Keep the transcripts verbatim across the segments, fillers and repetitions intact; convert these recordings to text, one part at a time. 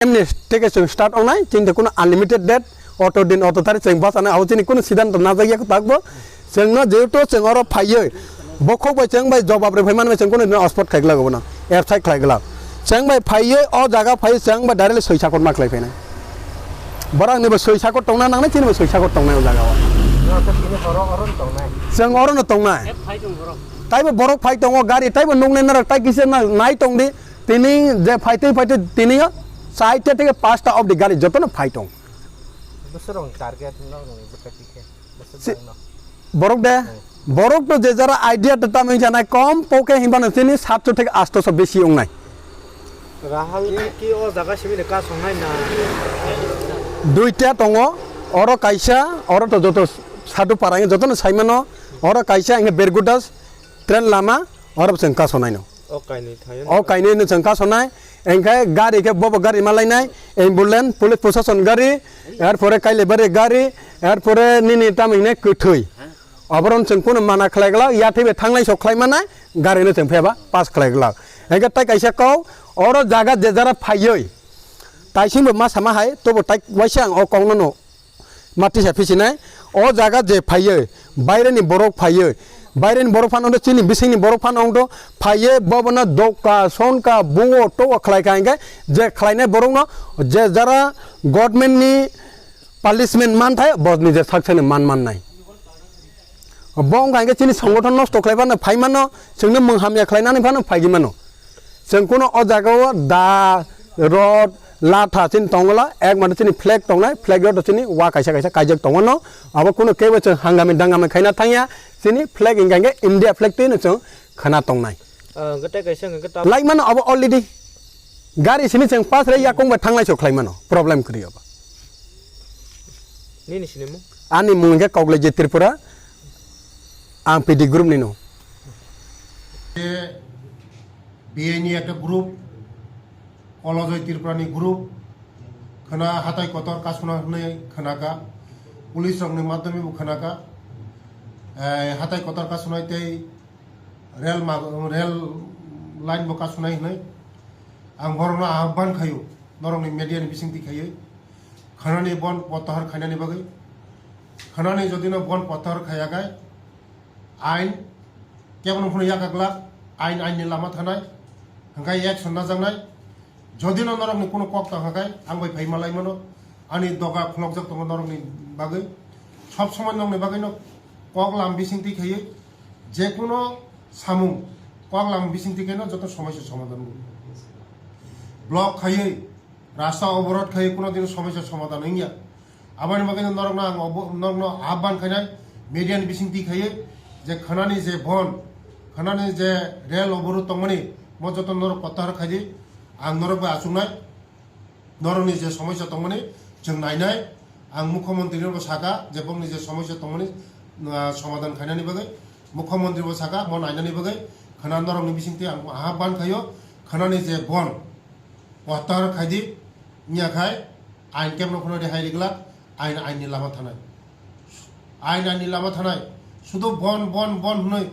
Emni teke chwng start wngnai, chini de kuno unlimited date, auto din auto tari chwng bachanai, abo chini kuno siddhanto najak ya kwtak bo. Chwngno jehetu chwng oro phaiwi, bokhok bai chwng bai jobab rwi phai manwi chwng kuno dino ospot khai glak obono, F side khlai glak. Chwng bai phaiwi o jaga phaiwi chwng bai directly soi sakot ma khlai phainai. Borok ni bo soi sakot tongna nangnai, chini bo soi sakot tongnai o jaga o. Oro to chini borok oro no tongnai. Chwng oro no tongnai. Taibo borok phai tongo, gari taibo nuknai norok tai kisa na-, nai tongdi. Tini je phaitwi phaitwi tini o chaita theke pasta obdi gari jotono phai tong. Bwswrwng target no rwngwi bwkha tikhe. Bwswk Si-, bangno. Borok de, hmm, borok to je jara idea ta tamwi janai kom poke hinba no tini satso theke atso besi wngnai. Rahal ki o jaga simi de ka songnai na? Duita tongo, oro kaisa, oro to joto Sadhu Parang jotono saimano, oro kaisa inge Bergudas train lama, oro chwng ka sonai no. O kainwi thaio. O kainwi no chwng kasonai, engkhe gari khe bobo gari ma lainai, ambulance, police prosason gari, er pore Kailabari gari, er pore nini tamo hinai kwthwi. Oboron chwng kunu mana khlai glak, yathwi bai thanglai sok khlai manai, gari no chwng phiyaba pass khlai glak. Engkhe tai kaisa kok, oro jaga je jara phaiwi, taisingbo ma sama hai, tobo tai waisa ang o kok no no. Ma tisa phisinai, o jaga je phaiwi, baireni borok phaiwi, baireni borok phano wngdo, chini bisingni borok phano wngdo, phaiwi bobono doka, sonka, buo, togo khlai kha hinkhe, je khlainai borokno je jara government ni punishment man thai, bo nije sak sani man mannai. Bo wngkha hinkhe chini songothon nosto khlai phano phai mano, chwngno mung hamya khlainani phano phaigwi mano. Chwng kuno o jagao da, rod, latha chini tongo la, ekmatro chini flag tongnai, flag rok chini wa kaisa kaisa kaijak tongo no. Abo kuno kebo chwng hangami dangami khaina thangya, chini flag hinkha hinkhe India flag twino chwng khwna tongnai. Ah, hwnkhe tei kaisa hwnkhe ta- Lai mano abo already. Gari simi chwng pass rai yakung bai thanglai sok khlai mano, problem kwrwi abo. Nini sinimung? Ani mung hinkhe Koklejit Tripura, ang P D group ni no. B A ni ekta group, Kolojoi Tripura ni group, khwna hatai kotor kasuna hwnwi khwnaka, police rokni madhyome bo khwnaka, eh, hatai kotor kasunai tei rel ma-, rel line bo kasunai hwnwi. Ang borokno ahban khaio, norokni media ni bisingtwi khaiwi, khwnani bon protyahar khainani bagwi, khwnani jodino bon protyahar khaiya khe, ain kebono phano yakak glak, ain ain ni lama thanai, hwnkhe action najaknai. Jodi no norok ni kuno kok tong kha khe, ang bai phai malai mano, ani doga khulokjak tongo norok ni bagwi. Sob somoi norok ni bagwi no kok lam bising twi khaiwi, je kuno samung kok lam bising twi khe no joto somosya somadhan wng. Block khaiwi, rasta oborot khaiwi kuno din somosya somadhan wngya. Aboni bagwi no norokno ang obo-, norokno ahban khainai, media ni bising twi khaiwi je khwnani je bon, khwnani je rel oborot tongmani, mo joto norok protyahar khaidi, ang norok bai achuknai, norokni je somosya tongmani chwng nainai, ang mukhyamantri no bo saka je bongni je somosya tongmani, ah, somadhan khainani bagwi, mukhyamantri bo saka mo nainani bagwi, khwna norokni bising twi ang ahban khaio, khwnani je bon, protyahar khaidi, wngya khai, ain kebno phano rehai riglak, ain ain ni lama thanai. Ain ain ni lama thanai. Sudu bon, bon, bon hwnwi,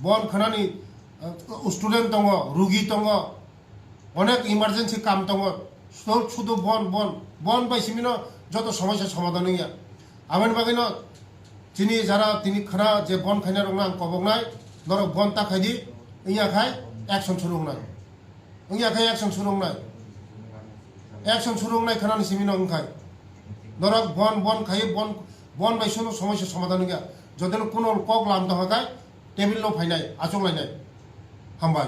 bon khwnani, uh, student tongo, rugi tongo, onek emergency kam tongo. Sudu, sudu bon, bon, bon bai simino joto somosya somadhan wngya. Aboni bagwino chini jara tini khwna je bon khainai rokno ang koboknai, norok bon ta khaidi, wngya khai action suru wngnai. Wngya khe action suru wngnai. Action suru wngnai khwnani simi no wngkhai. Norok bon, bon khai bon, bon bai sunu somosya somadhan wngya. Jodi no kuno kok lam tongkha khai table no phainai, achuk lainai. Hambai.